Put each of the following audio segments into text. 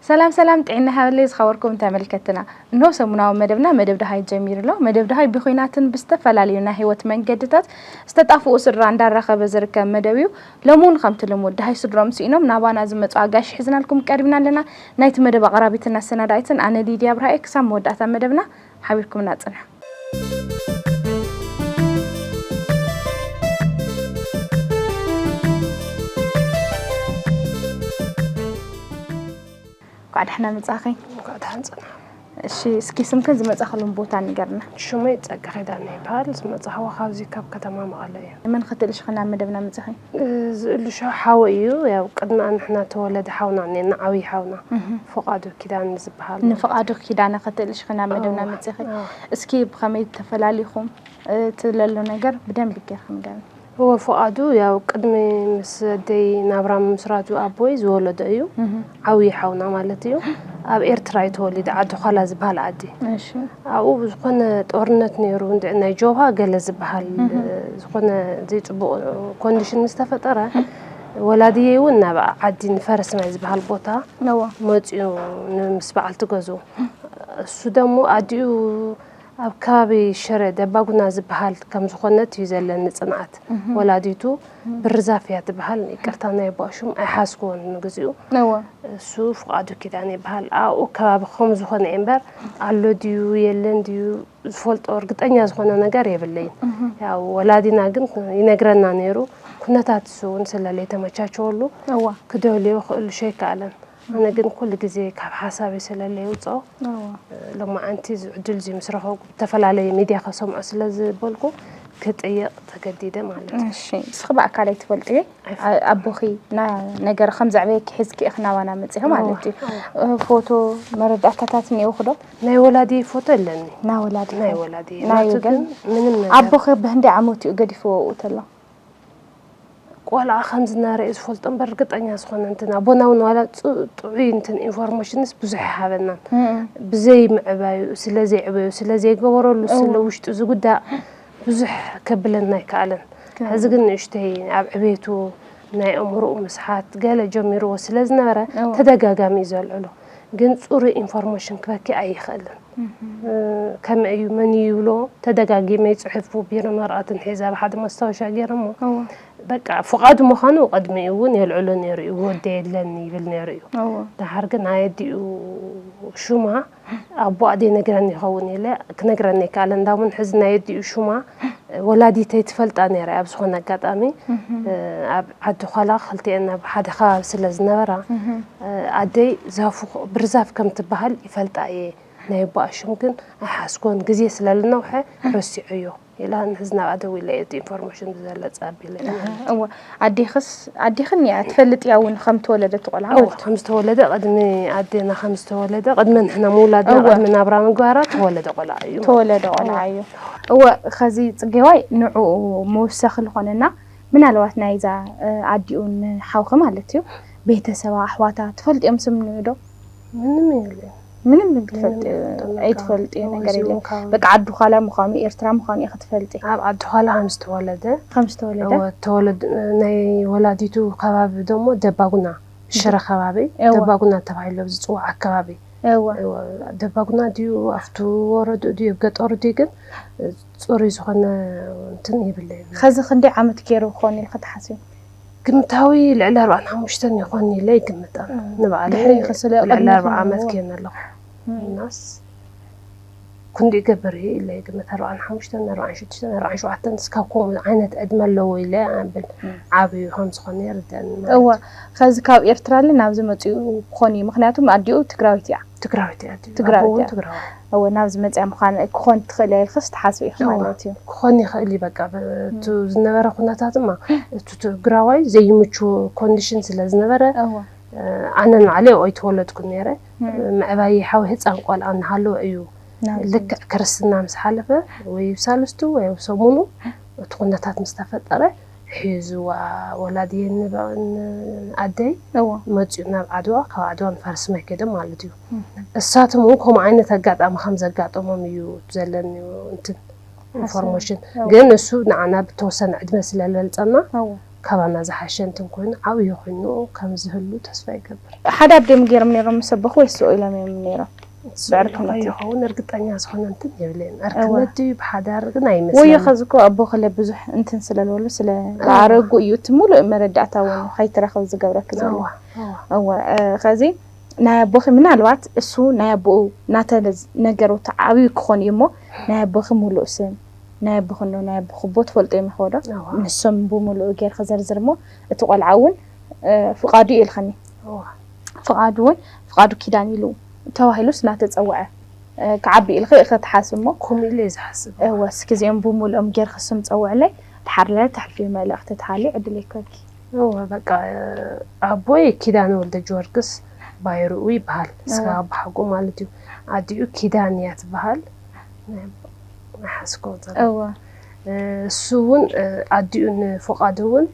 ሰላም ሰላም፣ ጥዕና ሃበለይ ዝኸበርኩም ተመልከትና። እንሆ ሰሙናዊ መደብና መደብ ደሃይ ጀሚሩ ኣሎ። መደብ ደሃይ ብኹናትን ብዝተፈላለዩ ናይ ህይወት መንገድታት ዝተጣፍኡ ስድራ እንዳራኸበ ዝርከብ መደብ እዩ። ሎሚ እውን ከምቲ ልሙድ ደሃይ ስድሮም ስኢኖም ናባና ዝመጹ ኣጋይሽ ሒዝናልኩም ቀሪብና ኣለና። ናይቲ መደብ ኣቕራቢትን ኣሰናዳኢትን ኣነ ሊድያ ብርሃኤ። ክሳብ መወዳእታ መደብና ሓቢርኩምና ጽንሑ። እንኳዕ ደሕና መጻኺ። እንኳዕ ደሓን ጸናሕ። እሺ፣ እስኪ ስምክን ዝመጻኽሉን ቦታ ንገርና። ሽመይ ጸጋ ኪዳነ ይበሃል። ዝመጻኽዎ ካብዚ ካብ ከተማ መቐለ እዩ። መን ክትልሽ ኽና መደብና መጻኺ? እ፣ ዝእልሾ ሓወ እዩ። ያው ቅድሚ ንሕና ተወለደ ሓውና እኔና፣ ዓብዪ ሓውና። እህ። ፍቓዱ ኪዳነ ዝበሃል ማለት እዩ። ንፍቓዱ ኪዳነ ክትልሽ ኽና መደብና ኣዎ፣ መጻኺ? ኣዎ። እስኪ ብኸመይ ተፈላሊኹም? እቲ ለሎ ነገር ብደንቢ ጌርካ ንገርኒ። እወ፣ ፍቓዱ ያው ቅድሚ ምስ ኣደይ ናብራ ምስራቱ ኣቦይ ዝወለዶ እዩ። እህ። ዓብዪ ሓውና ማለት እዩ። ኣብ ኤርትራ እዩ ተወሊዱ፣ ዓዲ ዃላ ዝበሃል ዓዲ። እሺ። ኣብኡ ዝኾነ ጦርነት ነይሩ፣ እንደ ናይ ጆብሃ ገለ ዝበሃል፣ እህ። ዝኾነ ዘይጽቡቕ ኮንዲሽን ምስ ተፈጠረ፣ ወላድየይ እውን ናብ ዓዲ ንፈረስማይ ዝበሃል ቦታ እወ። መጺኡ ን-፣ ምስ በዓልቲ ገዝኡ። እሱ ደሞ ኣዲኡ ኣብ ከባቢ ሽረ ደባጉና ዝበሃል ከም ዝኾነት እዩ ዘለኒ ጽንዓት። እህ። ወላዲቱ እህ። ብርዛፍ እያ ትበሃል። ይቅርታ ናይ ኣቦኣ ሽም ኣይሓዝክዎን ንግዚኡ። እወ። እሱ ፍቓዱ ኪዳነ ይበሃል። ኣብኡ ከባቢ ከም ዝኾነ እየ እምበር ኣሎ ድዩ የለን ድዩ ዝፈልጦ እርግጠኛ ዝኾነ ነገር የብለይን። እህ። ያው ወላዲና ግን ይነግረና ነይሩ። ኩነታት እሱ እውን ስለ ለይተመቻቸወሉ እወ። ክደልዮ ክእልሾ ኣይከኣለን። ኣነ ግን ኩሉ ግዜ ካብ ሓሳበይ ስለ ለይውፅኦ፣ እወ። ሎማዓንቲ እዚ ዕድል እዚ ምስ ረኸብኩ ብተፈላለየ ሚድያ ከሰምዖ ስለ ዝበልኩ ክጥየቕ ተገዲደ ማለት እዩ። እሺ፣ ንስኺ ብኣካል ኣይትፈልጥዮ? ኣይፈልጥን። ኣ-፣ ኣቦኺ ና-፣ ነገር ከም ዘዕበየኪ ሒዝኪ ኢኺ ናባና መፂኺ እወ፣ ማለት እዩ። እወ። እ፣ ፎቶ መረዳእታታት እኒኦኺ ዶ? ናይ ወላዲ ፎቶ የለኒ። ናይ ወላዲ ናይ ፎቶ። ወላዲ ናይ ናቱ ግን ግን ምንም ነገር። ኣቦኺ ብህንደይ ዓመቱ እዩ ገዲፍዎ ኣብኡ ተሎ? ቆልዓ ከም ዝነበረ እዩ ዝፈልጦ እምበር ርግጠኛ ዝኾነ እንትን ኣቦና እውን ዋላ ፅ-፣ ጥዑይ እንትን ኢንፎርሜሽንስ ብዙሕ ኣይሃበናን። እም። ብዘይ ምዕባዩ፣ ስለ ዘይዕበዩ፣ ስለ ዘይገበረሉ፣ ስለ እወ። ውሽጡ ዝጉዳእ ብዙሕ ከብለና ኣይከኣለን። ከ- ሕዚ ግን ንእሽተይ ኣብ ዕቤቱ ናይ ኣእምሮኡ ምስሓት ገለ ጀሚርዎ ስለ ዝነበረ እወ። ተደጋጋሚ እዩ ዘልዕሎ። ግን ፅሩይ ኢንፎርሜሽን ክበኪ ኣይኽእልን። እህ። እ፣ ከመይ እዩ፣ መን እዩ ይብሎ፣ ተደጋጊመ ይፅሕፉ፣ ቢሮን ወረቐትን ሒዘ ኣብ ሓደ መስታወሻ ገይረ እሞ፣ እወ። በቃ፣ ፍቓዱ ምዃኑ ቅድሚኡ እውን የልዕሎ ነይሩ እዩ፣ ወደ የለን ይብል ነይሩ እዩ። እወ። ደሓር ግን ኣየዲኡ ሹማ፣ ኣቦኣ ደይነግረኒ ይኸውን ኢለ፣ ክነግረኒ ኣይከኣለን። እንዳውን ሕዚ ናይ ኣዲኡ ሹማ፣ ወላዲተይ ትፈልጣ ነይራ ኣብ ዝኾነ ኣጋጣሚ፣ እህ። እ፣ ኣብ ዓዲ ዃላ ክልቲኤን ኣብ ሓደ ከባቢ ስለ ዝነበራ፣ እህ። እ፣ ኣደይ ዛፉ ኽ-፣ ብርዛፍ ከም ትበሃል ይፈልጣ እየ። ናይ ኣቦኣ ሽም ግን ኣይሓዝኮን፣ ግዜ ስለ ልነውሐ ረሲዐዮ ኢላ፣ ንሕዚ ናብኣ ደዊለ እየ እቲ ኢንፎርሜሽን ብዘለጸ ኣቢለ። እወ፣ ኣዴኽስ፣ ኣዴኽን እያ ትፈልጥ እያ እውን ከም ተወለደ እቲ ቆልዓ እወ፣ ማለት እዩ። ከም ዝተወለደ፣ ቅድሚ ኣዴና ከም ዝተወለደ፣ ቅድሚ ንሕና ምውላድና፣ እወ። ቅድሚ ናብራ ምግባራ ተወለደ ቆልዓ እዩ ማለት ተወለደ እዩ። ቆልዓ እወ። እዩ። እወ፣ ኸዚ ጽጌዋይ ንዕኡ መወሰኺ ዝኾነና፣ ምናልባት ናይዛ፣ እ፣ ኣዲኡ ንሓውኺ ማለት እዩ፣ ቤተሰባ፣ ኣሕዋታ ትፈልጥዮም ስም ዶ? ምንም የለን። ምንም ምንም ትፈልጢ፣ ዝፈልጦ ነገር ኣይትፈልጢ የለን። ነገር እዚ የለን። እውን ካብ በቃ ዓዲ ዃላ ምዃኑ፣ ኤርትራ ምዃኑ ኢኺ ትፈልጢ። ኣብ ዓዲ ዃላ ከም ዝተወለደ። ከም ዝተወለደ? እወ፣ ተወለድ-፣ ናይ ወላዲቱ ከባቢ ደሞ ደባጉና፣ ሽረ ከባቢ፣ እወ። ደባጉና ተባሂሉ ኣብ ዝጽዋዕ ኣከባቢ። እወ። እወ፣ ደባጉና ድዩ፣ ኣብቱ ወረዱ ድዩ፣ ገጠሩ ድዩ ግን፣ ጽሩይ ዝኾነ እንትን ይብለይ። ኸዚ ክንደይ ዓመት ገይሩ ክኾን ኢልኺ ትሓስቢ? ግምታዊ ልዕሊ ኣርባዓን ሓሙሽተን ይኾን ኢለ ይግምት ኣነ፣ እም፣ ንባዕለይ ድሕሪ ኢኺ ስለ ልዕሊ ቅድሚ ኣርብዓ ዓመት ክነዎ። ገይነ ኣለኹ። እም። እናስ ክንዲ ይገብር እዩ ኢለ ይግምት። ኣርባዓን ሓሙሽተን፣ ኣርባዓን ሽዱሽተን፣ ኣርባዓን ሸውዓተን እስካብ ከምኡ ዓይነት ዕድመ ኣለዎ ኢለ ኣንብል። እም። ዓብዩ ከም ዝኾነ ይርደኣኒ ማለት እወ፣ እዩ። ኸዚ ካብ ኤርትራ ለ ናብዚ መጺኡ ክኾን እዩ። ምኽንያቱ ኣዲኡ ትግራዊት እያ። ትግራዊት እያ ኣዲኡ። ትግራዊት ኣቦ እውን እያ። ትግራዋይ። እወ፣ ናብዚ መጺኣ ምዃን ክኾን ትኽእል እያ ኢልክስ ትሓስቢ ኢኺ እወ፣ ማለት እዩ። ክኾን ይኽእል እዩ። በቃ፣ ብ-፣ እም። እቱ ዝነበረ ኩነታት ድማ፣ እቱ ትግራዋይ ዘይምቹ ኮንዲሽን ስለ ዝነበረ፣ እወ። እ፣ ኣነ ንባዕለይ ኣብኡ ኣይተወለድኩን ነይረ። እም። ምዕባይ ሓወይ ህፃን ቆልዓ እናሃለወ እዩ። ናብዚ ልክዕ ክርስትና ምስ ሓለፈ፣ ወይ ኣብ ሳልስቱ ወይ ኣብ ሰሙኑ፣ እቲ ኩነታት ምስ ተፈጠረ፣ ሒዝዋ ወላዲየን ንበ-፣ ንኣደይ እዎ። መጺኡ ናብ ዓድዋ፣ ካብ ዓድዋ ንፋርስ ማይ ከይዶም ማለት እዩ። እም። እሳቶም እውን ከምኡ ዓይነት ኣጋጣሚ ከም ዘጋጠሞም እዩ ዘለኒ እንትን ሓሳብ። ኢንፎርሜሽን። እዎ። ግን እሱ ንዓና ብተወሰነ ዕድመ ስለ ዝበልጸና፣ እዎ። ካባና ዝሓሸ እንትን ኮይኑ ዓብዪ ኮይኑ ከም ዝህሉ ተስፋ ይገብር። ሓደ ኣዴም ገይሮም ነይሮም ምስ ኣቦኹ ወይ ስኡ ኢሎም እዮም ነይሮም? ብዕርክነት እዩ። ይኸውን እርግጠኛ ዝኾነ እንትን የብለይን። ዕርክነት ድዩ ብሓዳር ግን ወዮ ኣይመስለኒ። ከዚ እኮ ኣቦ ከለ ብዙሕ እንትን ስለልበሉ ስለ ዝኣረጉ እዩ እቲ ሙሉእ መረዳእታ እውን ከይትረኽብ ዝገብረክ ዘሎ። እዋ፣ እዋ። እወ እ፣ ከዚ ናይ ኣቦኺ ምናልባት እሱ ናይ ኣቦኡ እናተነገሩ ተዓብዩ ክኾን እዩ እሞ ናይ ኣቦኺ ሙሉእ ስም ናይ ኣቦኺ ኖ ናይ ኣቦኺ ኣቦ ትፈልጦ እዮም ይኸዶ እዋ። ንሶም ብምሉእ ጌር ክዘርዝር እሞ እቲ ቆልዓ እውን እ፣ ፍቓዱ እዩ ኢልኸኒ እዋ። ፍቓዱ እውን ፍቓዱ ኪዳን ኢሉ ተባሂሉስ እናተፀውዐ እ፣ ክዓቢ ኢልኺ ኢኺ ትሓስብ እሞ ከምኡ ኢለ እየ ዝሓስብ። እወ እስኪ እዚኦም ብምሉኦም ጌርኺ ስም ፀውዕለይ ድሓር ለ ተሕልፊ መልእኽቲ ትሃልዩ ዕድል ይከኪ እወ በቃ ኣቦይ ኪዳነ ወልደ ጊዮርጊስ ባይርኡ ይበሃል። ስጋ እወ። ኣቦሓጎ ማለት እዩ። ኣዲኡ ኪዳን እያ ትበሃል። ሓስኮ እወ እሱ እውን ኣዲኡ ንፍቓዱ እውን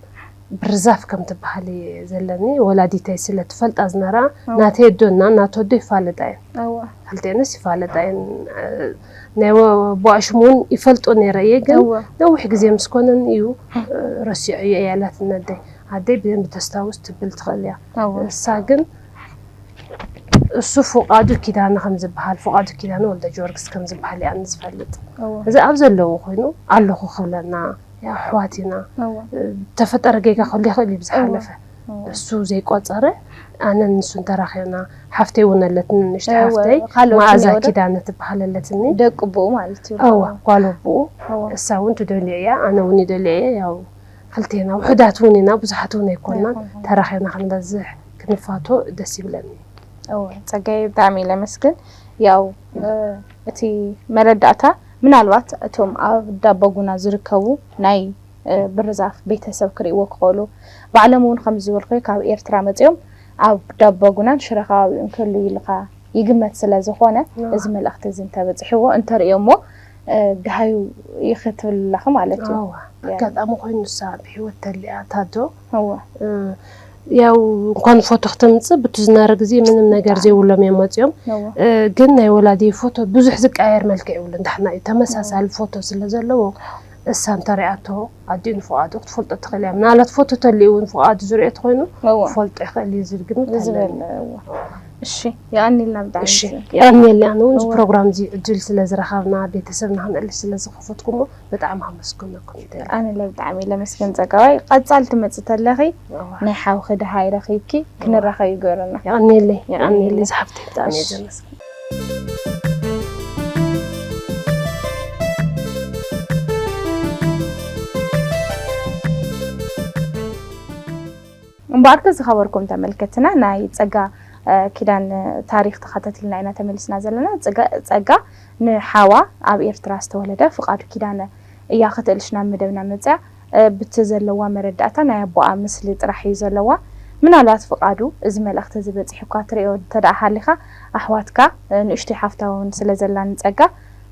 ብርዛፍ ከም ትበሃል እየ ዘለኒ። ወላዲተይ ስለ ትፈልጣ ዝነራ እወ። ናተይ ኣዶ እና እናተ ኣዶ ይፋለጣ እየን። እወ ክልቲአንስ ይፋለጣ እየን። ናይ ኣቦኣ ሽም እውን ይፈልጦ ነይረ እየ ግን እወ ነዊሕ ግዜ ምስ ኮነን እዩ ረሲዐዮ እያ ኢላትኒ ኣደይ። ኣደይ ብደንቢ ተስታውስ ትብል ትኽእል እያ። እወ እሳ ግን እሱ ፍቓዱ ኪዳነ ከም ዝበሃል ፍቓዱ ኪዳነ ወልደ ጊዮርጊስ ከም ዝበሃል እያ ዝፈልጥ። እወ እዚ ኣብ ዘለዎ ኮይኑ ኣለኹ ክብለና ያው ኣሕዋት ኢና። እወ ተፈጠረ ጌጋ ክህሉ ይኽእል እዩ ብዝሓለፈ እወ እሱ ዘይቆፀረ ኣነን ንሱን ተራኺብና። ሓፍተይ እውን ኣለትኒ ንእሽተይ እወ፣ ሓፍተይ ካልኦት መኣዛ እኒኦ ዶ? ኪዳነ ትበሃል ኣለትኒ። ደቂ ኣቦኡ ማለት እዩ እወ ጓል ኣቦኡ እወ እሳ እውን ትደልዮ እያ ኣነ እውን ይደልዮ እየ። ያው ክልቴና ውሑዳት እውን ኢና ብዙሓት እውን ኣይኮናን። ኣይኮንኩን። ተራኺብና ክንበዝሕ ክንፋቶ ደስ ይብለኒ። እወ ጸጋይ ብጣዕሚ እየ ለመስግን። ያው እ፣ እቲ መረዳእታ ምናልባት እቶም ኣብ ዳባጉና ዝርከቡ ናይ እ፣ ብርዛፍ ቤተሰብ ክርእይዎ ክኽእሉ ባዕሎም እውን ከም ዝበልኩ ካብ ኤርትራ መፂኦም ኣብ ዳባጉናን ሽረ ከባቢኡን ክህሉ ኢልካ ይግመት ስለ ዝኾነ እወ። እዚ መልእኽቲ እዚ እንተበፂሕዎ እንተርእዮ እሞ እ፣ ደሃዩ ይኽትብል ኣለኺ ማለት እዩ። እወ ኣጋጣሚ ኮይኑ እሳ ብሂወት ተሊኣ ታዶ እወ እ፣ ያው እንኳን ፎቶ ክተምፅእ ብቲ ዝነበረ ግዜ ምንም ነገር ዘይብሎም እዮም መፅኦም። እወ እ፣ ግን ናይ ወላዲ ፎቶ ብዙሕ ዝቀያየር መልክዕ ይብሉ ንዳሕና እዩ ተመሳሳሊ ፎቶ ስለ ዘለዎ እሳ እንተሪኣቶ ኣዲኡ ንፍቓዱ ክትፈልጦ ትኽእል እያ። ምናልባት ፎቶ ተልኡ እውን ፍቓዱ ዝሪኦ ተኮይኑ እወ ክፈልጦ ይኽእል እዩ ዝብል ግምት ዝብል ኣለኒ። እወ እሺ የቐንየልና ብጣዕሚ እሺ ስልኪ። የቐንየልና ንውን እዚ እወ። ፕሮግራም እዚ ዕድል ስለ ዝረኸብና ቤተሰብና ክንዕልሽ ስለ ዝኸፈትኩሞ ብጣዕሚ ኣመስግነኩም ይደሊ። ኣነ ለ ብጣዕሚ ለመስገን ጸጋዋይ ቀጻል ትመጽእ ተለኺ እወ። ናይ ሓውኺ ደሃይ ረኺብኪ ክንራኸብ ይገብረና። የቐንየለይ የቐንየለይ። የቐንየለይ ዝሓፍተይ ብጣዕሚ እየ እሺ። ዘመስግን። እምበኣርከ ዝኸበርኩም ተመልከትና ናይ ጸጋ እ፣ ኪዳን ታሪክ ተኸታቲልና ኢና ተመሊስና ዘለና። ጸጋ ንሓዋ ኣብ ኤርትራ ዝተወለደ ፍቓዱ ኪዳነ እያ ክትእልሽ ናብ መደብና መጽያ። እ፣ ብቲ ዘለዋ መረዳእታ ናይ ኣቦኣ ምስሊ ጥራሕ እዩ ዘለዋ። ምናልባት ፍቓዱ እዚ መልእኽቲ እዚ በጺሑ እኳ ትርእዮ እንተ ደኣ ሃሊኻ ኣሕዋትካ እ፣ ንእሽተይ ሓፍታ እውን ስለ ዘላ ንጸጋ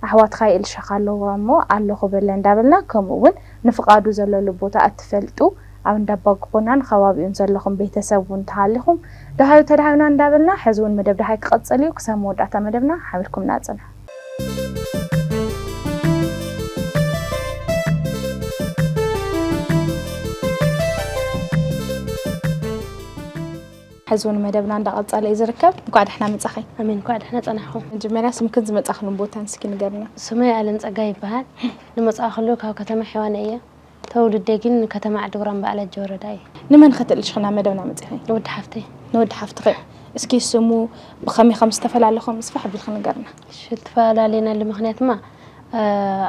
ኣሕዋትካ ይእልሻኻ ኣለዋ እሞ ኣለኹ በለ እንዳበልና ከምኡ እውን ንፍቓዱ ዘለሉ ቦታ እትፈልጡ ኣብ እንዳባጉናን ከባቢኡን ዘለኹም ቤተሰብ እውን ተሃሊኹም ደሃዩ ተደሃዩና እንዳበልና ሕዚ እውን መደብ ደሃይ ክቐጽል እዩ። ክሳብ መወዳእታ መደብና ሓቢርኩምና ጽንሑ። ሕዚ እውን መደብና እንዳቐጸለ እዩ ዝርከብ። እንኳዕ ደሕና መጻኺ። ኣሜን፣ እንኳዕ ደሕና ጸናሕኩም። መጀመርያ ስምክን ዝመጻኽሉን ቦታን እስኪ ንገርና። ስመይ ኣለም ጸጋይ ይበሃል። ንመጻእክሉ ካብ ከተማ ሒዋነ እየ። ተውልደይ ግን ከተማ ዓዲጉራም በዓል ኣጀ ወረዳ እየ። ንመን ክትእልሽኽና መደብና መጺኺ? ንወዲ ሓፍተይ። ንወዲ ሓፍትኺ። እስኪ ስሙ ብኸመይ ከም ዝተፈላለኹም ስፋሕ ኣቢልኪ ንገርና። እሺ፣ እተፈላለናሉ ምኽንያትማ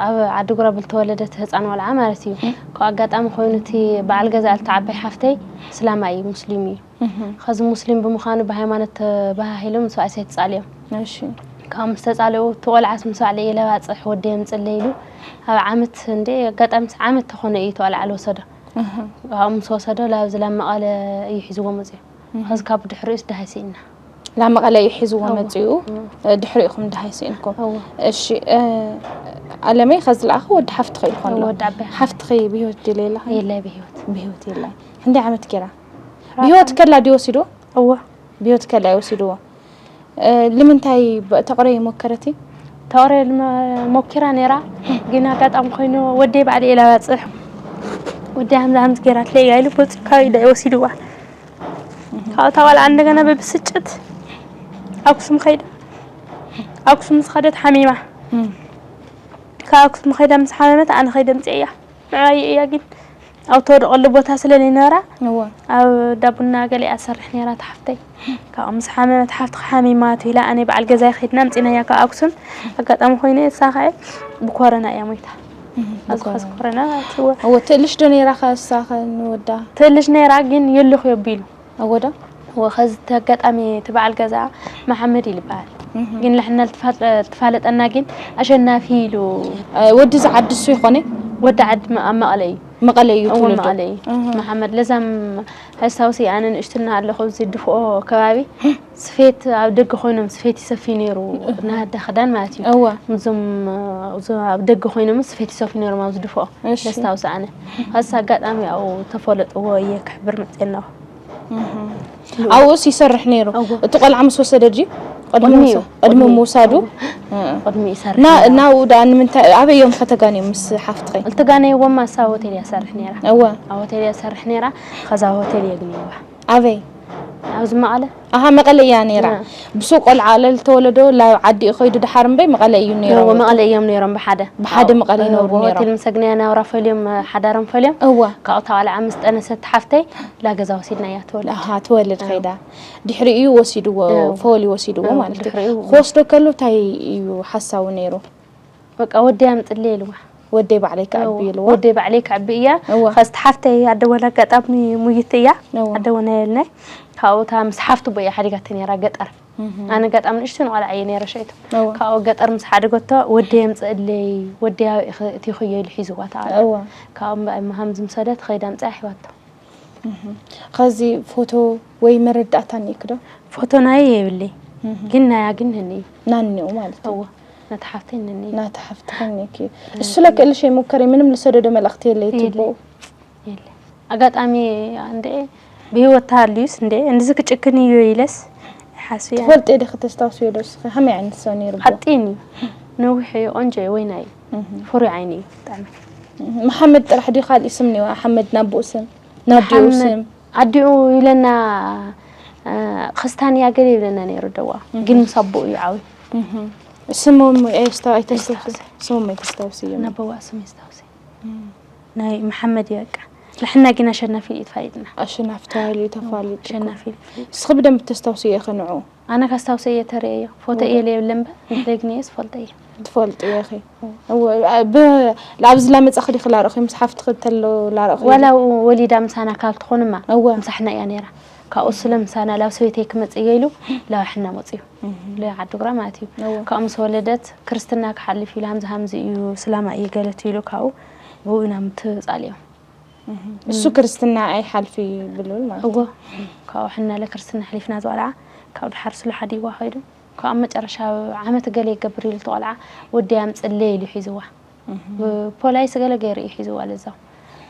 ኣብ ዓዲጉራም ዝተወለደት ህፃን ቆልዓ ማለት እዩ። ካብ ኣጋጣሚ ኮይኑ እቲ በዓል ገዛ እቲ ዓባይ ሓፍተይ እስላማይ እዩ፣ ሙስሊም እዩ። ከዚ ሙስሊም ብምዃኑ ብሃይማኖት ተበሃሂሎም ንሰብኣይ ኣይተፃልዮም። እሺ። ካብ ምስ ተፃልኡ እቲ ቆልዓስ ምስ ባዕለይ እየ ለባፅሕ ወዲ የምፅለይ ኢሉ ኣብ ዓመት እንደ ኣጋጣሚ ዓመት ተኾነ እዩ እቲ ቆልዓ ልወሰዶ። ካብ ምስ ወሰዶ ላብዚ ላብ መቐለ እዩ ሒዝዎ መፅዩ። ከዚ ካብ ድሕሪኡስ ደሃይ ስኢንና። ላብ መቐለ እዩ ሒዝዎ መፅዩ። ድሕሪኡኹም ደሃይ ስኢንኩም። እሺ። ኣለመይ ከዚ ለኣኸ ወዲ ሓፍትኺ እዩ ዝኾን ኣሎ። ወዲ ዓባይ ሓፍትኺ ብህይወት ድለ የላ? የላይ ብህይወት። ብህይወት የላይ። ክንደይ ዓመት ገይራ? ብህይወት ከላ ድዩ ወሲድዎ? እወ። ብህይወት ከላ እዩ ወሲድዎ። እ፣ ልምንታይ ብ-፣ ተቕረይ ሞከረቲ? ተቕረይ ልመ-፣ ሞኪራ ነይራ፣ ግን ኣጋጣሚ ኮይኑ ወደይ ባዕሊ እየ ላባፅሕ። ወዲ ሃምዛ ሃምዚ ገይራትለይ እያ ኢሉ በፂሑ ካብ ኢዳ እዩ ወሲድዋ። ካብኡ እታ ቆልዓ እንደገና ብብስጭት ኣክሱም ከይዳ፣ ኣክሱም ዝኸደት ሓሚማ። ካብ ኣክሱም ከይዳ ምስ ሓመመት ኣነ ከይደ ምፅእ እያ። ንዓይ እያ ግን ኣብ ተወደቐሉ ቦታ ስለ ዘይነበራ እወ። ኣብ ዳቡና ገሊኣ ትሰርሕ ነይራ እታ ሓፍተይ። ካብኡ ምስ ሓመመት ሓፍትኻ ሓሚማ ትብላ ኣነ በዓል ገዛይ ከይድና ምፂናያ ካብ ኣክሱም። ኣጋጣሚ ኮይኑ እሳ ኸዓ ብኮረና እያ ሞይታ። ኣብዚ ኸዚ ኮረና ማለት እወ። እወ ትእልሽ ዶ ነይራ ኸ እሳ ኸ ንወዳ? ትእልሽ ነይራ ግን የለኹ ኣቢሉ። ኣወዳ? እወ ኸዚ እቲ ኣጋጣሚ እቲ በዓል ገዛ መሓመድ እዩ ዝበሃል። ግን ንሕና ትፋለጠና ግን ኣሸናፊ ኢሉ። ወዲ ዝዓዲ እሱ ይኾነ? ወዲ ዓዲ መ- ኣብ መቐለ እዩ። መቐለ እዩ እወ ትውልዱ? መቐለ እዩ። መሓመድ ለዛም ኣስታውሲ ኣነ ንእሽትና ኣለኹ እዚ ድፍኦ ከባቢ ስፌት ኣብ ደገ ኮይኖም ስፌት ይሰፊ ነይሩ ናዳ ክዳን ማለት እዩ። እወ። እዞም እዞም ኣብ ደገ ኮይኖም ስፌት ይሰፊ ነይሮም ኣብዚ ድፍኦ እሺ። ለስታውሲ ኣነ ኸዚ ኣጋጣሚ ኣብኡ ተፈለጥዎ እየ ክሕብር መፅአ ኣለኹ። ኣብኡስ ይሰርሕ ነይሩ። እዎ። እቲ ቆልዓ ምስ ወሰደ ድዩ? ቅድሚ ቅድሚኡ፣ ወሰ- ቅድሚ ቅድሚኡ። ምውሳዱ? እዎ። እ። ቅድሚኡ ይሰርሕ ና- ነይሩ። ናብኡ ደኣ ንምንታይ ኣበይ እዮም ከተጋንዮም ምስ ሓፍትኺ? እልተጋነይዎም ኣሳ ሆቴል እያ ሰርሕ ነይራ። እወ። ኣብ ሆቴል እያ ሰርሕ ነይራ። ከዛ ሆቴል እየ ግነይዋ። ኣበይ? ኣብዚ መቐለ። ኣሃ መቐለ እያ ነይራ። እ። ብሱ ቆልዓ ለልተወለዶ ላብ ዓዲ ከይዱ ደሓር እምበይ መቐለ እዩ ነይሩ። እዎ፣ መቐለ እዮም ነይሮም ብሓደ። ብሓደ መቐለ ይነብሩ ነይሮም። ሆቴል ምስ ኣግነያ ናብራ ፈልዮም ሓዳሮም ፈልዮም። እወ። ካብኡ እታ ቆልዓ ምስ ጠነሰት ሓፍተይ ላገዛ ወሲድና እያ ትወልድ። ኣሃ ትወልድ ኸይዳ። ድሕሪኡ ወሲድዎ፣ ፎሊ ወሲድዎ ማለት እዩ። ድሕሪኡ ክወስዶ ከሎ እንታይ እዩ ሓሳቡ ነይሩ? በቃ ወደይ ኣምፅለይ ኢልዋ። ወደይ ባዕለይ ክዕቢ ኢልዋ? ወደይ ባዕለይ ክዕቢ እያ። እወ። ኸዚ ሓፍተይ ኣደወላ ኣጋጣሚ ሙይት እያ። እወ። ኣደወና የልናይ። ካብኡ እታ ምስ ሓፍቱ ቦ እያ ሓዲጋተ ነይራ ገጠር። ኣነ ኣጋጣሚ ንእሽቱ ንቆልዓ እየ ነይረ ሸይቱ። እወ። ካብኡ ገጠር ምስ ሓደገቶ ወደይ ኣምፅእለይ፣ ወደይ ኣበይ ኢኺ እቲኽዮ ኢሉ ሒዝዋ እታ ቆልዓ። እወ። ካብኡ እምበኣር መሃም ዝምሰደት ኸይዳ ኣምፅኣ ሒዋቶ። ኸዚ ፎቶ ወይ መረዳእታ እኒእክ ዶ? ፎቶ ናይ የብለይ። ግን ናያ ግን ህኒ እዩ። ናኒኡ ማለት እዩ። እወ። ነታ ሓፍተይ ንኒ። ናታ ሓፍትኺ እኒእክ እዩ። እሱ ለክእልሽ የሞከረ ምንም ልሰደዶ መልእኽቲ የለ የለ። ትቦ? የለ። ኣጋጣሚ እንደ ብህይወት ተሃልዩስ እንደ እንድዚ ክጭክን እዩ ኢለስ ሓስቢ እያ። ትፈልጢ ዲኺ ተስታውስዮ ዶ እስኺ? ከመይ ዓይነት ሰብ ነይሩ? ሓጢን እዩ። ነዊሕ እዩ፣ ቆንጆ እዩ፣ ወይና እዩ። ፍሩይ ዓይኒ እዩ ብጣዕሚ። መሓመድ ጥራሕ ድዩ ካልእ ስም ነይሩ? ኣሓመድ ናብኡ ስም? ናዲኡ መሓመድ ስም? ኣዲኡ ይብለና፣ እ፣ ክስታንያ ገለ ይብለና ነይሩ ደዋ። ግን ምስ ኣቦኡ እዩ ዓብዩ። ስሞም ኣይስታ- ኣይተስታውስ? ኣይስታውስ። ስሞም ኣይተስታውስ እዮም። ናበዋ ስም የስታውስ። ናይ መሓመድ እዩ በቃ። ንሕና ግን ኣሸናፊ እዩ ተፋሊጥና። ኣሸናፊ ተባሂሉ እዩ ተፋሊጡ። ኣሸናፊ እዩ ተፋሊጡ። እስኺ ብደንብ ተስታውስዮ ኢኺ ንዑ? ኣነ ከስታውሰ እየ ተርእየዮ። ፎቶ እየ ለየብለ እምበር፣ ንሕደግኒ እየ ዝፈልጦ እየ። ትፈልጥዮ ኢኺ? እወ፣ ብ-፣ ኣብዚ ላመጻኺ ዲኺ ላረእኺ? ምስ ሓፍትኺ ተሎ ላረእኺ? ዋላ ወሊዳ ምሳና ካብ ትኾንማ፣ እወ። ምሳሕና እያ ነይራ። ካብኡ ስለ ምሳና ላብ ሰበይተይ ክመጽእ እየ ኢሉ፣ ላብ ሕና መጽዩ። ላብ ዓዲግራት ማለት እዩ። እወ። ካብኡ ምስ ወለደት፣ ክርስትና ክሓልፍ ኢሉ፣ ሃምዚ ሃምዚ እዩ፣ ስላማ እየ ገለት ኢሉ፣ ካብኡ ብኡ ኢና ምትጻልዮም። እሱ ክርስትና ኣይሓልፍ እዩ ብሉል ማለት እዎ። እዩ። ካብኡ ሕና ለክርስትና ኣሕሊፍና ዝቆልዓ፣ ካብ ድሓር ስሉ ሓዲግዋ ከይዱ፣ ካብ ኣብ መጨረሻ ዓመት ገለ ይገብር ኢሉ እቲ ቆልዓ፣ ወደይ ኣምፅለይ ኢሉ ሒዝዋ። ብፖላይስ ገለ ገይሩ እዩ ሒዝዋ ለዛው።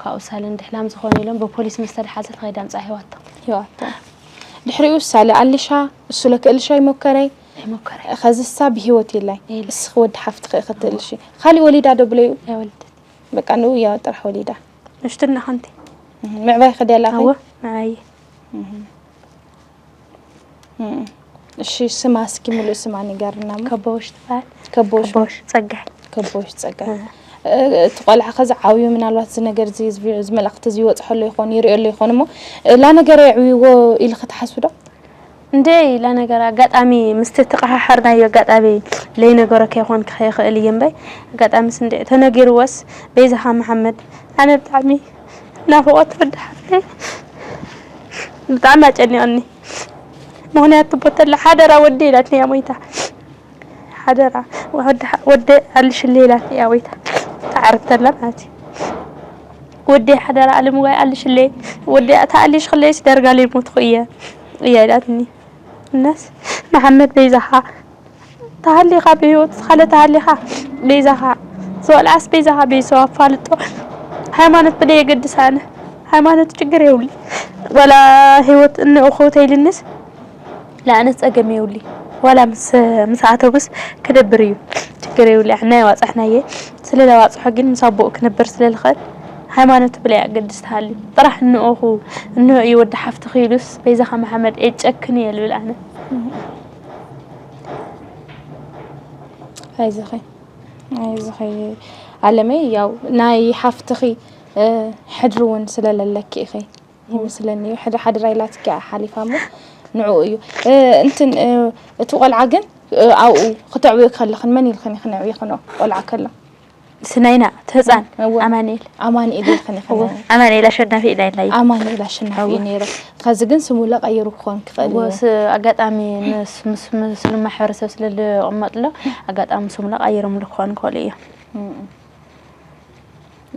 ካብኡ ሳለን ድሕላም ዝኾነ ኢሎም ብፖሊስ ምስ ተደሓዘት ከይዳ ኣምፅኣ ሂዋቶ። ሂዋቶ። ድሕሪኡ ሳለ ኣልሻ፣ እሱ ለክእልሻ ይሞከረይ። ይሞከረይ። ከዚ እሳ ብህይወት የላይ። የለ። እስኺ ወዲ ሓፍትኺ ክትእልሺ። ካሊእ ወሊዳ ዶ ብለዩ? ኣይወለደት። በቃ ንኡ እያ ጥራሕ ወሊዳ። ንእሽትና ሓንቲ። ምዕባይ ከድያ ኣላ ኣኸ? ኣወ፣ ምዕባይ። እሺ፣ ስማ እስኪ ሙሉእ ስማ ንገርና እሞ። ከቦሽ ትበሃል። ከቦሽ። ከቦሽ ጸጋይ። ከቦሽ ጸጋይ። እ፣ እቲ ቆልዓ ከዚ ዓብዩ ምናልባት እዚ ነገር እዚ፣ እዚ ቪ-፣ እዚ መልእኽቲ እዚ ይወጽሖ ኣሎ ይኾን፣ ይርእዮ ኣሎ ይኾን እሞ፣ እ፣ ላነገረ የዕብይዎ ኢልኺ ትሓስቢ ዶ? እንዴ፣ ላነገረ ኣጋጣሚ ምስቲ ተቐሓሓርናዮ ኣጋጣሚ ለይነገሮ ከይኾን ክኸይኽእል እየ እምበይ፣ ኣጋጣሚስ እንዴ ተነጊርዎስ፣ በይዛኻ መሓመድ፣ ኣነ ብጣዕሚ ናፍቖት ወዲ ሓፍተይ ብጣዕሚ ኣጨኒቐኒ። ምኽንያቱ ቦተላ ሓደራ ወዲ ኢላትኒ እያ ሞይታ። ሓደራ ወዲ ሓ-፣ ወዲ ኣልሽለይ ኢላትኒ እያ ሞይታ። ተዓርፍ ተላ ማለት እዩ። ወዲ ሓደራ ኣለምዋይ ኣልሽለይ፣ ወዲ ተኣሊሽኽለይስ ዳርጋ ለይሞትኹ እየ፣ እያ ኢላትኒ። እናስ መሓመድ በይዛኻ ተሃሊኻ ብህይወት ዝኻለ ተሃሊኻ በይዛኻ ዝወልዓስ በይዛኻ ቤተሰብ ኣፋልጦ። ሃይማኖት ብለይ የገድስ ኣነ። ሃይማኖት ችግር የብሉ። ዋላ ህይወት እንእኹ ተይልንስ ለኣነስ ጸገም የብሉ። ዋላ ምስ፣ ምስ ኣተጉስ ክነብር እዩ። ችግር የብሉ። ሕና የዋጻሕናየ። ስለ ለዋጽሖ ግን ምስ ኣቦኡ ክነብር ስለ ልኽእል ሃይማኖት ብለይ ኣገድስ ተሃልዩ ጥራሕ እንኦኹ እንሆ እዩ ወዲ ሓፍትኺ ኢሉስ በይዛኻ መሓመድ እየ ጨክን እየ ልብል ኣነ። ኣይዞኺ ኣይዞኺ ኣለመይ፣ ያው ናይ ሓፍትኺ ሕድሪ እውን ስለለለኪ ኢኺ ይመስለኒ። ሕድሪ ሓደራ ኢላትኪ እያ ሓሊፋ እሞ ንዕኡ እዩ። እንትን እቲ ቆልዓ ግን ኣብኡ ክተዕብዮ ከለኽን መን ኢልኽን ኢኺ ነዕብዮ ከሎ ቆልዓ ከሎ? ስናይና እቲ ህፃን እወ። ኣማኑኤል ኣማኑኤል ኢልኽን ኢኺ እወ። ኣማኑኤል ኣሸናፊ ኢና ኢልናዮ። ኣማኑኤል ኣሸናፊ እዩ ነይሩ። ከዚ ግን ስሙ ለ ቀይሩ ክኾን ክኽእል እዩ። እወ፣ ስ- ኣጋጣሚ ምስ ምስ ሙስሊም ማሕበረሰብ ስለ ዝቕመጥሎ ኣጋጣሚ ስሙ ለ ቀይሮምሉ ክኾኑ ይኽእሉ እዮም።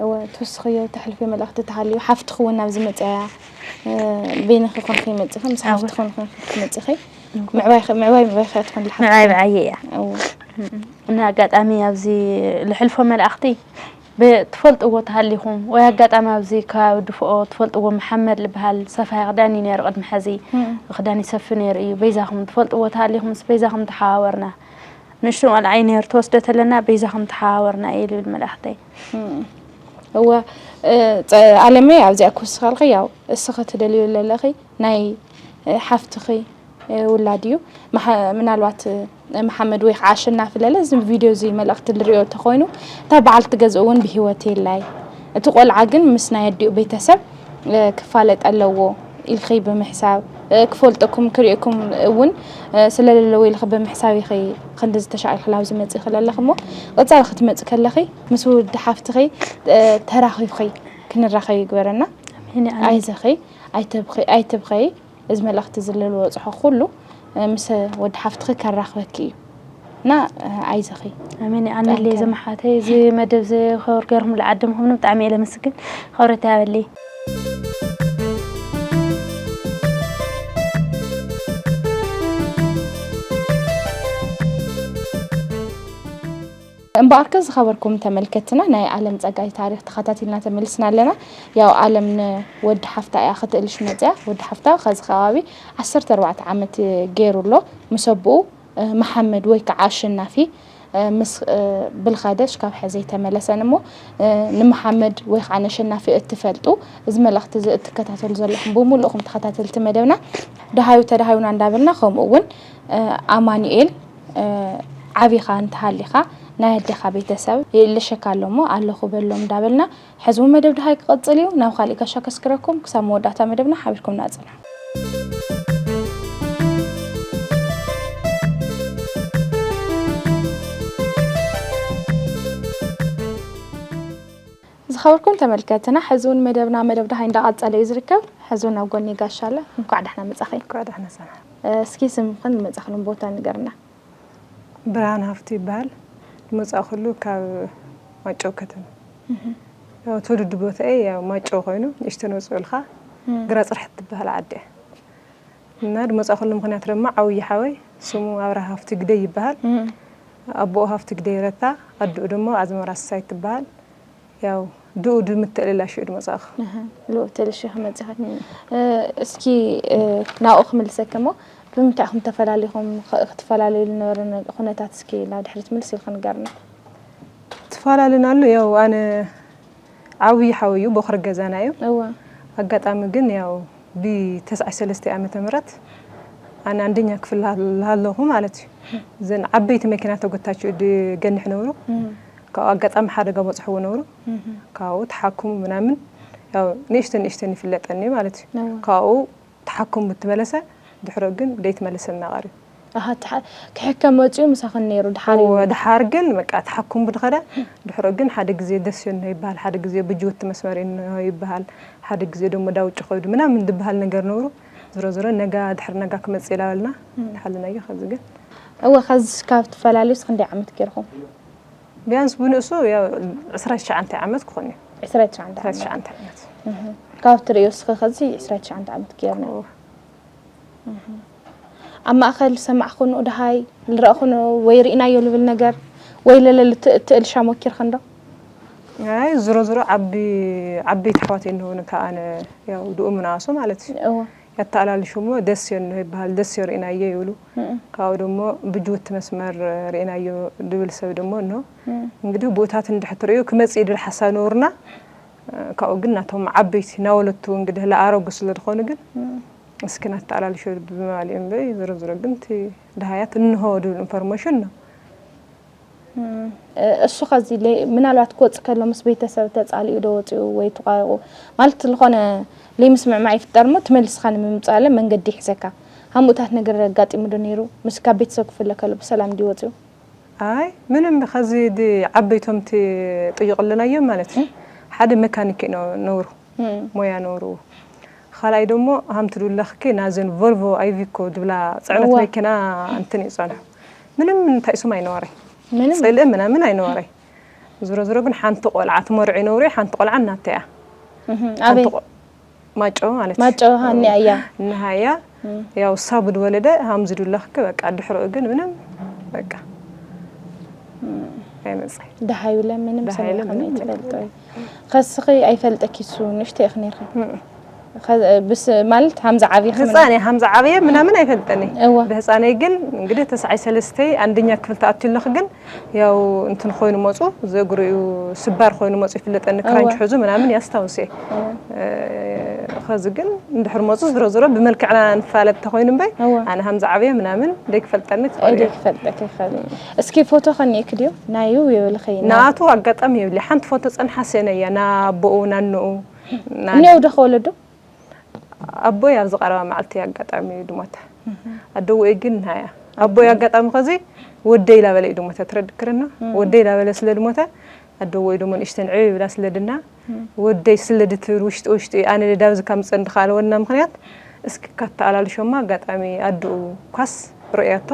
እወ፣ ትውስኽዮ ተሕልፍዮ መልእኽቲ ተሃልዩ ሓፍትኺ እውን ናብዚ መፅያ እያ። በይንኺ ኮንኪ መፂኺ ምስ ሓፍትኺ ኮንኪ መፂኺ ምዕባይ ምዕባይ ምዕባይ ከያ ትኾን ምዕባይ ብዓየ እያ። እወ። እና ኣጋጣሚ ኣብዚ ልሕልፎ መልእኽቲ ብትፈልጥዎ ተሃሊኹም ወይ ኣጋጣሚ ኣብዚ ከባቢ ድፍኦ ትፈልጥዎ መሓመድ ዝበሃል ሰፋይ ክዳን እዩ ነይሩ ቅድሚ ሕዚ ክዳን ይሰፊ ነይሩ እዩ በይዛኹም ትፈልጥዎ ተሃሊኹምስ በይዛኹም ተሓባበርና ንእሽቶ ቆልዓ እዩ ነይሩ ተወስደ ተለና በይዛኹም ተሓባበርና እየ ልብል መልእኽተይ እወ ኣለመይ ኣብዚኣ ክውስኸልኺ ያው እስኺ ትደልዩ ዘለኺ ናይ ሓፍትኺ ውላድ እዩ። ምናልባት መሓመድ ወይ ከዓ ኣሸናፊ ለለ እዚ ቪድዮ እዚ መልእኽቲ ዝሪኦ እንተኾይኑ እታ በዓልቲ ገዝኡ እውን ብሂወት የላይ። እቲ ቆልዓ ግን ምስ ናይ ኣዲኡ ቤተሰብ ክፋለጥ ኣለዎ ኢልኺ ብምሕሳብ ክፈልጠኩም ክሪእኩም እውን ስለለለዎ ኢልኺ ብምሕሳብ ኢኺ ክንድዚ ተሻቒልኺ ናብዚ መፂእኺ ለለኺ እሞ ቀፃሊ ክትመፂ ከለኺ ምስ ውዲ ሓፍትኺ ተራኺብኺ ክንራኸብ ይግበረና። ኣይዘኺ ኣይተብኸይ እዚ መልእኽቲ ዝለልዎ ፅሖ ኩሉ ምስ ወዲ ሓፍትኺ ከራኽበኪ እዩ እና ኣይዘኺ። ኣሜን ኣነለይ ዘመሓተይ እዚ መደብ እዚ ክብር ገርኩም ልዓድምኹም ብጣዕሚ እየ ለመስግን። ክብረት ያበለይ። እምበኣርከ ዝኸበርኩም ተመልከትና ናይ ኣለም ፀጋይ ታሪክ ተኸታቲልና ተመልስና ኣለና። ያው ኣለም ንወዲ ሓፍታ እያ ክትእልሽ መፅያ። ወዲ ሓፍታ ከዚ ከባቢ ዓሰርተ ኣርባዕተ ዓመት ገይሩ ኣሎ ምስ ኣቦኡ መሓመድ ወይ ከዓ ኣሸናፊ ምስ ብልኻደሽ ካብ ሕዚ ኣይተመለሰን እሞ ንመሓመድ ወይ ከዓ ነሸናፊ እትፈልጡ እዚ መልእኽቲ እዚ እትከታተሉ ዘለኹም ብምሉእኹም ተኸታተልቲ መደብና ደሃዩ ተደሃዩና እንዳበልና ከምኡ እውን ኣማኑኤል ዓቢኻ እንተሃሊኻ ናይ ኣደኻ ቤተሰብ ይእልሸካ ኣሎ እሞ ኣለኹ በሎም እንዳበልና ሕዚ እውን መደብ ደሃይ ክቐፅል እዩ። ናብ ካሊእ ጋሻ ከስክረኩም ክሳብ መወዳእታ መደብና ሓቢርኩምና ፅንሑ። ዝኸበርኩም ተመልከትና ሕዚ እውን መደብና መደብ ደሃይ እንዳቐፀለ እዩ ዝርከብ። ሕዚ እውን ኣብ ጎኒ ጋሻ ኣለ። እንኳዕ ዳሕና መፃኸይ። እንኳዕ ዳሕና ሰና። እስኪ ስምክን ዝመፃኽሉን ቦታ ንገርና። ብርሃን ሃፍቱ ይበሃል። ዝመፃእኩሉ ካብ ማጨው ከተማ። ያው ትውልዲ ቦታዬ ያው ማጨው ኮይኑ ንእሽተን ወፅኡ ኢልካ ግራ ፅርሕቲ ትበሃል ዓዲ እያ። እና ዝመፃእኩሉ ምኽንያት ድማ ዓብዪ ሓወይ ስሙ ኣብርሃ ሃፍቱ ግደይ ይበሃል። ኣቦኡ ሃፍቱ ግደይ ረታ፣ ኣድኡ ድማ ኣዝመራ ስሳይ ትበሃል። ያው ድኡ ድምትእልላ ሽኡ ድመፃእኹ። ልኡ ተልሽኺ መፂኺ። እስኪ ናብኡ ክምልሰኪ እሞ ብምንታይ ኢኹም ተፈላሊኹም? ክትፈላለዩ ዝነበረ ኩነታት እስኪ ናብ ድሕሪት ምልስ ኢልኪ ንገርና። ትፈላለናሉ ያው ኣነ ዓብዪ ሓወይ እዩ፣ ቦኽሪ ገዛና እዩ። እወ። ኣጋጣሚ ግን ያው ብተስዓይ ሰለስተ ዓመተ ምህረት ኣነ ኣንደኛ ክፍል ሃለኹ ማለት እዩ። እዘን ዓበይቲ መኪና ተጎታችኡ ድገንሕ ነብሩ። ካብኡ ኣጋጣሚ ሓደጋ በፅሕዎ ነብሩ። ካብኡ ተሓክሙ ምናምን ያው ንእሽተን ንእሽተን ይፍለጠኒ ማለት እዩ። እወ። ካብኡ ተሓክሙ ትመለሰ ድሕሮ ግን ደይትመለሰልና ቀርዩ። ኣሃ ተሓ- ክሕከም መፂኡ ምሳኽን ነይሩ ድሓር እዩ። እወ፣ ድሓር ግን በቃ ተሓክሙ ብድኸደ ድሕሮ ግን ሓደ ግዜ ደስዮ እንሆ ይበሃል፣ ሓደ ግዜ ብጅውቲ መስመር እንሆ ይበሃል፣ ሓደ ግዜ ደሞ ዳውጭ ከይዱ ምናምን ድበሃል ነገር ነብሩ። ዝሮ ዝሮ ነጋ ድሕሪ ነጋ ክመፅእ ኢላ በልና ድሓልናዮ። ከዚ ግን እወ፣ ከዚ ካብ ትፈላልዩስ ክንደይ ዓመት ገይርኹም? ቢያንስ ብንእሱ ያው ዕስራ ትሽዓተ ዓመት ክኾን እዩ። ዕስራ ትሽዓተ ዕስራ ትሽዓተ ዓመት። ዓመት። ካብ ትርእዮ እስኺ ከዚ ዕስራ ትሽዓተ ዓመት ገይርና። እወ። ኣብ ማእኸል ዝሰማዕኹንኡ ደሃይ ዝረእኹንኡ ወይ ርኢናዮ ልብል ነገር ወይ ለለ ልትእል ሻም ወኪርኽን ዶ? ኣይ ዝሮ ዝሮ ዓቢ ዓበይቲ ኣሕዋት የንውን ከኣነ ያው ድኡ ምንኣሱ ማለት እዩ። እወ። ያተኣላልሹ እሞ ደስዮ እንሆ ይበሃል፣ ደስዮ ርኢናዮ ይብሉ። ካብኡ ደሞ ብጅውቲ መስመር ርኢናዮ ድብል ሰብ ደሞ እንሆ። እንግዲህ ቦታት እንድሕር ትርእዩ ክመጽእ ይድል ሓሳብ ነውርና ካብኡ ግን ናቶም ዓበይቲ ናወለቱ እንግዲህ ለኣረጉ ስለ ዝኾኑ ግን እስኪ ናተኣላልሾ ብምባል እዩ እምበይ ዝሮ ዝሮ ግን እቲ ደሃያት እንሆ ድብል ኢንፎርሜሽን ነው። እሱ ከዚ ምናልባት ክወፅእ ከሎ ምስ ቤተሰብ ተፃሊኡ ዶ ወፂኡ ወይ ተቋረቁ ማለት ዝኾነ ለይምስምዕማዕ ይፍጠር እሞ ትመልስኻ ንምምፃለ መንገዲ ይሕዘካ። ሃምኡታት ነገር ኣጋጢሙ ዶ ነይሩ? ምስ ካብ ቤተሰብ ክፍለ ከሎ ብሰላም ድዩ ወፂኡ? ኣይ ምንም ከዚ ዓበይቶም ትጥይቕልናዮም ማለት እዩ። ሓደ መካኒክ እዩ ነውሩ ሞያ ነውሩ። ካልኣይ ደሞ ሃምቲ ዱለኽኪ ናዘን ቮልቮ ኣይቪኮ ድብላ ፅዕነት መኪና እንትን እዩ ፀንሑ። ምንም እንታይ ስም ኣይነበረይ። ምንም ፅልኢ ምናምን ኣይነበረይ። ዝሮ ዝሮ ግን ሓንቲ ቆልዓ ትመርዑ ይነብሩ ሓንቲ ቆልዓ እናተያ ኣበይ ማጮ ማለት ማጮ ሃኒ ኣያ እናሃያ ያው ሳቡ ድወለደ ሃምዚ ዱለኽኪ በቃ ድሕሪኡ ግን ምንም በቃ ኣይመፅእ ደሃይብለ ምንም ደሃይብለ ሰሚዕኩም ምንም ኣይትፈልጡ ከስኺ ኣይፈልጠኪ እሱ ንእሽቶ ኢኺ ነርኺ ከ- ብስ ማለት ሃምዚ ዓብዪ ህፃን እየ ሃምዚ ዓበየ ምናምን ኣይፈልጠኒ እወ ብህፃነይ ግን እንግዲህ ተስዓይ ሰለስተይ ኣንደኛ ክፍል ተኣትዩ ኣለኹ ግን ያው እንትን ኮይኑ መፁ ዝእግሩ እዩ ስባር ኮይኑ መፁ ይፍለጠኒ ክራንች ሕዙ ምናምን ያስታውስ እየ ከዚ ግን እንድሕር መፁ ዝሮ ዝሮ ብመልክዕና ንፋለጥ ተኮይኑ እምበይ እወ ኣነ ሃምዚ ዓበየ ምናምን ደይክፈልጠኒ ትኽእል እደ እየ ክፈልጠኪ ይኽእል እስኪ ፎቶ ከኒእክ ድዩ ናዩ የብልኸይ ናቱ ኣጋጣሚ የብሊ ሓንቲ ፎቶ ፀንሓ ሰነያ ናቦኡ ናንኡ እኒው ዶ ከወለዱ ኣቦይ ኣብዚ ቀረባ መዓልቲ ኣጋጣሚ እዩ ድሞተ ኣደውኡ ግን ሃያ ኣቦይ ኣጋጣሚ ከዚ ወደይ ላበለ እዩ ድሞተ ትረድክርና ወደይ ላበለ ስለ ድሞተ ኣደውኡ ደሞ ንእሽተን ዕብ ይብላ ስለ ድና ወደይ ስለ ድትብል ውሽጢ ውሽጢ ኣነ ዳብዚ ካብ ምፀን ድካለወና ምክንያት እስኪ ካተኣላልሾማ ኣጋጣሚ ኣድኡ ኳስ ርእያቶ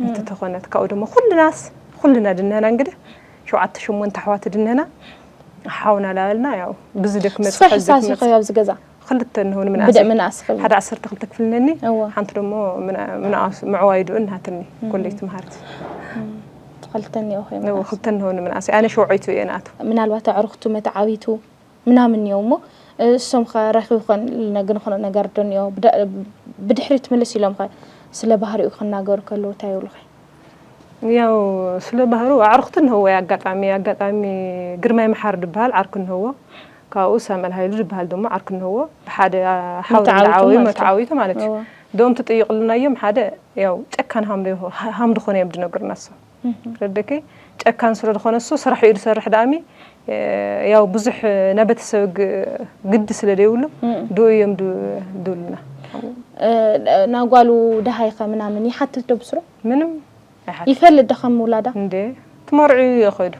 እንተተኾነት ካብኡ ደሞ ኩልናስ ኩልና ድንህና እንግዲህ ሸውዓተ ሸሞንተ ኣሕዋት ድንህና ሓውና ላበልና ያው ብዚ ደክመ ስፈ ሕሳስ ይኸ ኣብዚ ገዛ ክልተ እንሆን ብደ ምንኣስ ምንኣስ ክብል ሓደ ዓሰርተ ክልተ ክፍልነኒ እወ ሓንቲ ደሞ ምንኣስ ምዕዋይ ድኡ እናትኒ ኮሌጅ ትምሃርቲ ተኸልተኒ እኮ እወ ክልተ እንሆን ምንኣስ ኣነ ሸውዓይቱ እየ ናቱ ምናልባት ኣዕሩኽቱ መተዓቢቱ ምናምን እኒኦ እሞ እሶም ከ ረኺቡ ኾን ነግንኽኖ ነገር ዶ እኒኦ ብደ- ብድሕሪት ምልስ ኢሎም ኸ ስለ ባህሪኡ ክናገሩ ከለዉ እንታይ ይብሉኸ ያው ስለ ባህሩ ኣዕርኽቲ እንህዎ ኣጋጣሚ ኣጋጣሚ ግርማይ መሓር ድበሃል ዓርክ እንህዎ ካብኡ ሳመል ሃይሉ ድበሃል ደሞ ዓርክ እንህዎ ብሓደ ሓው መተዓዊቱ ዓዊ ማለት እዩ። መተዓዊቱ ማለት እዩ እወ። ደም ትጥይቕልና እዮም ሓደ ያው ጨካን ሃም ዶ- ሃም ድኾነ እዮም ድነግርና እሶም ረደከይ ጨካን ስለ ዝኾነ እሱ ስራሕ እዩ ዝሰርሕ ዳኣሚ ያው ብዙሕ ናይ ቤተሰብ ግ- ግዲ ስለ ዘይብሉ እም። ድኡ እዮም ድ- ድብሉና እ፣ ናጓሉ ደሃይኸ ምናምን ይሓትት ዶ ብስሩ ምንም ኣይሓት ይፈልጥ ዶ ከም ውላዳ እንዴ ትመርዑ ይኸዱ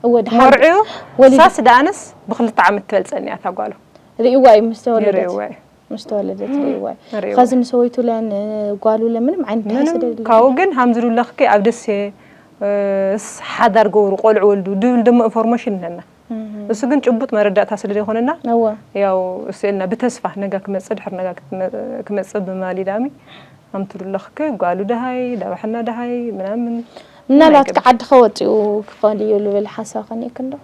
እወ ድሓር መርዑ ወሊዱ- ሳስ ደኣነስ ብክልተ ዓመት ትበልፀኒ እያ ታጓሉ ርእይዋ እዩ ምስ ተወለደት ይርእዋ እዩ ምስ ተወለደት ርእይዋ እዩ ርእይዋ ከዚ ንሰበይቱ ለ ንጓሉ ለ ምንም ዓይነት ምንም ሓሰድ የለን ካብኡ ግን ሃምዚ ዱለኽኪ ኣብ ደሴ እ፣ ስ ሓዳር ገብሩ ቆልዑ ወልዱ ድብል ደሞ ኢንፎርሜሽን ኣለና እም። እሱ ግን ጭቡጥ መረዳእታ ስለ ዘይኮነና እወ ያው እሱ ኢልና ብተስፋ ነጋ ክመፅእ ድሕር ነጋ ክትመ- ክመፅእ ብምባል ኢላሚ ኣምትዱለኽኪ ጓሉ ደሃይ ዳባሕና ደሃይ ምናምን ምናልባት ክዓዲ ከወፅኡ ክኾን እዩ ልብል ሓሳብ ከኒእክ እንዶ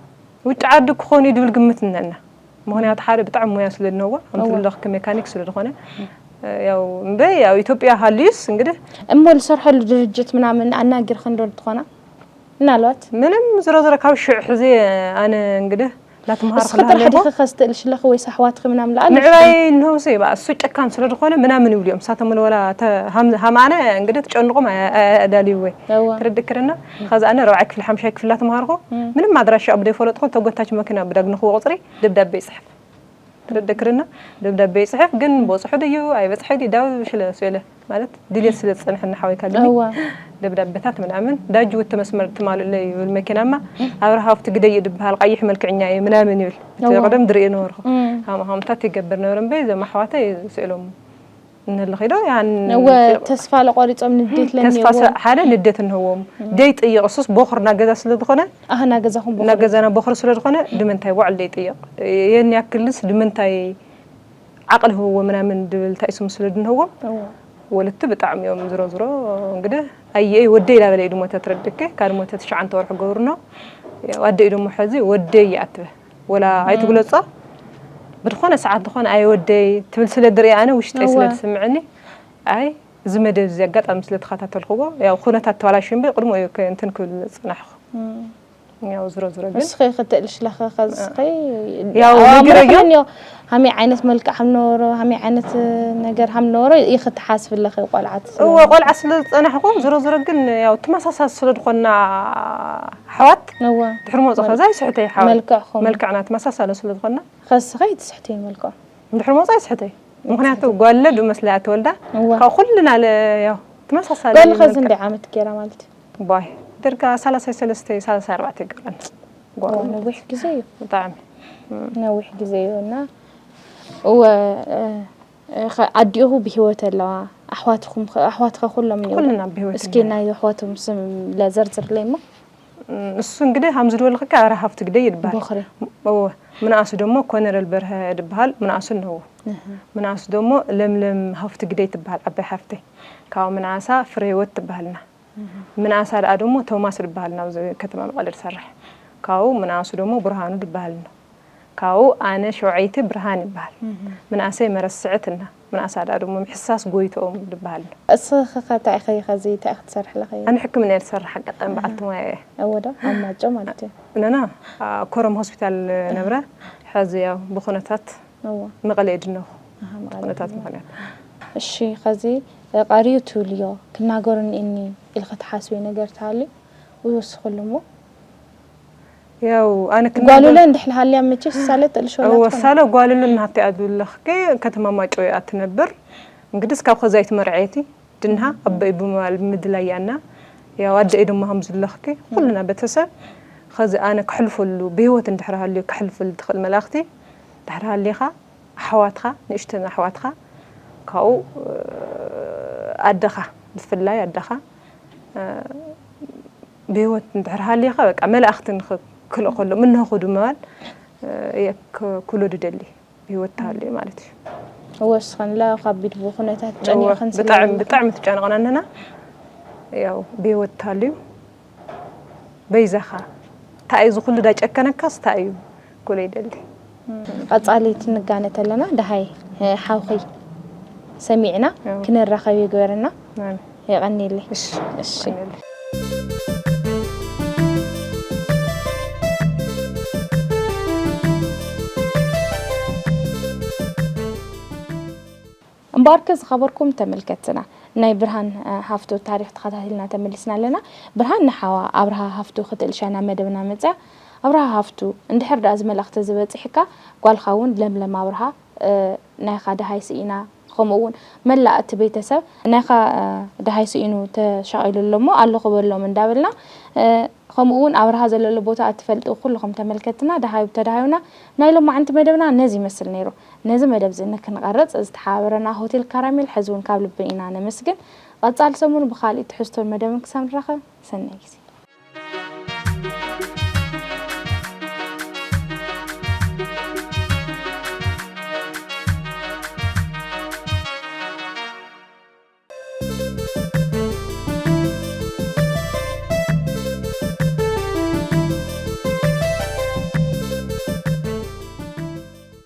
ውጭ ዓዲ ክኾኑ እዩ ድብል ግምት እነና ምክንያቱ ሓደ ብጣዕሚ ሙያ ስለ ድነዋ ኣምትዱለኽኪ ሜካኒክ ስለ ዝኾነ ያው እምበይ ያው ኢትዮጵያ ሃልዩስ እንግዲህ እሞ ዝሰርሐሉ ድርጅት ምናምን ኣናጊርክ እንዶ ትኾና ምናልባት ምንም ዝሮ ዝሮ ካብ ሽዕ ሕዚ ኣነ እንግዲህ ላትምሃር እስኺ ጥራሕ ዲኺ ከስትእል ሽለኺ ወይ ሳሕዋትኺ ምናምን ለኣለ ንዕባይ እንሆ ሲ እሱ ጨካን ስለ ዝኾነ ምናምን ይብሉ እዮም እሳቶም ወላ ሃም ኣነ እንግዲህ ትጨንቆም ኣዳልዩ ወይ እወ ትርድክርና ከዚ ኣነ ረብዓይ ክፍሊ ሓምሻይ ክፍሊ ላትምሃርኩ ምንም ኣድራሻ ኣብ ዘይፈለጥኩ ተጎታች መኪና ብዳግንኹ ቁፅሪ ደብዳቤ ይፅሕፍ ትርድክርና ደብዳቤ ይፅሕፍ ግን በፅሑ ድዩ ኣይበፅሐ ድዩ ዳው ሽለ ስለ ማለት ድሌት ስለ ዝፀንሐና ሓወይ ካልኒ እወ ደብዳቤታት ምናምን ዳጅ ውተ መስመር ትማልእለ ይብል መኪናማ ኣብርሃ ኣብቲ ግደይ ድበሃል ቀይሕ መልክዕኛ እዩ ምናምን ይብል እቲ እወ። ቀደም ድርኢ ነበርኩ እም። ሃምሃምታት ይገብር ነብረ እምበይ እዞም ኣሕዋተይ ስእሎም እንህልኺ ዶ ያን እወ ተስፋ ለቆሪፆም ንዴት ተስፋ ለኒዎ ሰ- ሓደ ንዴት እንህዎም ደይ ጥይቕ እሱስ ቦኽር ናገዛ ስለ ዝኾነ ኣህና ገዛኹም እና ገዛና ቦኽሪ ስለ ዝኾነ ድምንታይ ውዕል ደይ ጥይቕ የን ያክልስ ድምንታይ ዓቕሊ ህብዎ ምናምን ድብል እንታይ ስም ስለ ድንህዎም እወ ወለቲ ብጣዕሚ እዮም ዝሮ ዝሮ እንግዲህ ኣየይ ወደይ ላበለ እዩ ድሞ ተትረድከ ካብ ድሞ ተትሽዓንተ ወርሒ ገብርኖ ኣደይ ደሞ ሕዚ ወደይ ይኣትበ ወላ ኣይትግለጾ ብድኾነ ሰዓት ዝኾነ ኣይ ወደይ ትብል ስለ ድርኢ ኣነ ውሽጠይ ስለ እወ። ዝስምዕኒ ኣይ እዚ መደብ እዚ ኣጋጣሚ ስለ ተኸታተልክዎ ያው ኩነታት ተባላሽ እምበር ቅድሞ እዩ ከ- እንትን ክብል ዝጽናሕኩ እም። ያው ዝሮ ዝሮ ግን እስኺ ክትእልሽ ለኸ ከዝኸ ያው ኣዋምሮ ነግረዮ። ክመን ዮ ሃመይ ዓይነት መልክዕ ሃም ነበሮ ሃመይ ዓይነት ነገር ሃም ነበሮ ይኽትሓስብ ለኸ ቆልዓት እወ ቆልዓ ስለ ዝፀናሕኩ ዝሮ ዝሮ ግን ያው ተመሳሳሊ ስለ ዝኾና ኣሕዋት እወ ድሕሪ መውፅእ ከዛ ይስሕተይ ሓወይ መልክዕኹም መልክዕና ተመሳሳሊ ስለ ዝኾና ከስኸ ይትስሕትዮ መልክዑ ድሕሪ መውፅእ ይስሕተይ ምክንያቱ ጓለዱ መስለያ ተወልዳ እወ ካብ ኩልና ለ ያው ተመሳሳሊ ጓል ኸዚ መልክዕ። እንደ ዓመት ገይራ ማለት እዩ ባይ ደርጋ ሰላሳ ሰለስተ ሰላሳ ኣርባዕተ ይገብረና ጓል እወ ነዊሕ ግዜ እዩ ብጣዕሚ ነዊሕ ግዜ እዩ እና እወ እ፣ ኸ- ኣዲኡ ብሂወት ኣለዋ ኣሕዋትኩም ኸ- ኣሕዋትኸ ኩሎም እኒኦ ኩልና ብሂወት እስኪ ናይ ኣሕዋቶም ስም ለዘርዝርለይ እሞ እሱ እንግዲህ ሀምዝ ድወልኽካ ኣረ ሀብቱ ግደይ ይድበሃል ቦኽሪ እወ ምንኣሱ ደሞ ኮነረል በርሀ ድበሃል ምንኣሱ እነዎ ምንኣሱ ደሞ ለምለም ሀብቱ ግደይ ትበሃል ዓባይ ሓፍተይ ካብኡ ምንኣሳ ፍሬህይወት ትበሃልና ምንኣሳ ደኣ ደሞ ቶማስ ድበሃል ናብዚ ከተማ መቐለ ድሰርሕ ካብኡ ምንኣሱ ደሞ ብርሃኑ ድበሃል ኣሎ ካብኡ ኣነ ሸውዐይቲ ብርሃን ይበሃል ምንኣሰይ መረስዕት እና ምንኣሳ ደኣ ደሞ ምሕሳስ ጎይትኦም ድበሃል ኣሎ እስኺ ኸ እንታይ ኢኺ ኸዚ እንታይ ኢኺ ትሰርሒ ኣለኺ ኣነ ሕክምና እየ ዝሰርሕ ኣጋጣሚ በዓልቲ ሞያ እየ እወ ዶ ኣብ ማይጨው ማለት እዩ ነና ኮረም ሆስፒታል ነብረ ሕዚ ያው ብኩነታት እወ መቐለ እየ ድነኹ ኣሃ፣ መቐለ ኩነታት ድነኹ። ምኽንያት እሺ ኸዚ ቀሪዩ ትብልዮ ክናገሩኒ እኒ ኢልኺ ትሓስብዮ ነገር ተሃልዩ ውስኽሉ እሞ ያው ኣነ ጓሉለ እንድሕልሃልያ መቼ ሳለ ጥልሾ ወሳለ ጓልሉ እናሃተ እያ ዝብለኽኪ ከተማ ማይጨው እያ ትነብር እንግዲህ እስካብ ኸዛ ኣይትመርዐየቲ ድንሃ ኣበይ ብምባል ምድላያና ያው ኣደይ ድማ ከም ዝለኽኪ ኩልና ቤተሰብ ኸዚ ኣነ ክሕልፈሉ ብህይወት እንድሕር ሃልዩ ክሕልፈሉ ትኽእል መላእኽቲ ድሕር ሃሊኻ ኣሕዋትኻ ንእሽተን ኣሕዋትካ ካብኡ ኣደኻ ብፍላይ ኣደኻ ብህይወት እንድሕር ሃሊኻ በቃ መላእኽቲ ንኽልእኸሎም እነሆ ኹዱ ምባል እየ ክብሎ ድደሊ ብህይወት ተሃልዩ ማለት እዩ ወስኸንላ ካብ ቢድ ብኹነታት እወ፣ ጨኒቕኽን ብጣዕሚ ስለዘለኻ ብጣዕሚ ትጨነቕና ኣለና ያው ብህይወት ተሃልዩ በይዛኻ እንታይ እዩ ዝኹሉ ዳጨከነካስ እንታይ እዩ ክብሎ ይደሊ ቀጻሊ ትንጋነ ተለና ደሃይ እ፣ ሓውኺ ሰሚዕና ያው። ክንራኸብ ይግበረና ማለት የቐኒልይ እሺ እሺ ቀኒለይ። እምበኣርከ ዝኸበርኩም ተመልከትና ናይ ብርሃን እ፣ ሃፍቱ ታሪክ ተኸታቲልና ተመሊስና ኣለና። ብርሃን ንሓዋ ኣብርሃ ሃፍቱ ክትእልሻ ናብ መደብና መፅያ። ኣብርሃ ሃፍቱ እንድሕር ደኣ እዚ መልእኽቲ ዝበፂሕካ ጓልካ እውን ለምለም ኣብርሃ እ፣ ናይኻ ደሃይ ስኢና ከምኡ እውን መላእ እቲ ቤተሰብ ናይኻ እ፣ ደሃይ ስኢኑ ተሻቒሉ ኣሎ እሞ ኣለኹ በሎም እንዳበልና እ፣ ከምኡ እውን ኣብርሃ ዘለሉ ቦታ እትፈልጡ ኩልኹም ተመልከትና ደሃዩ ተደሃዩና ናይ ሎማዓንቲ መደብና ነዚ ይመስል ነይሩ። ነዚ መደብ እዚ ንክንቐርጽ ዝተሓባበረና ሆቴል ካራሜል ሕዚ እውን ካብ ልቢ ኢና ነመስግን። ቐጻሊ ሰሙን ብኻልእ ትሕዝቶን መደብን ክሳብ ንራኸብ ሰናይ ግዜ።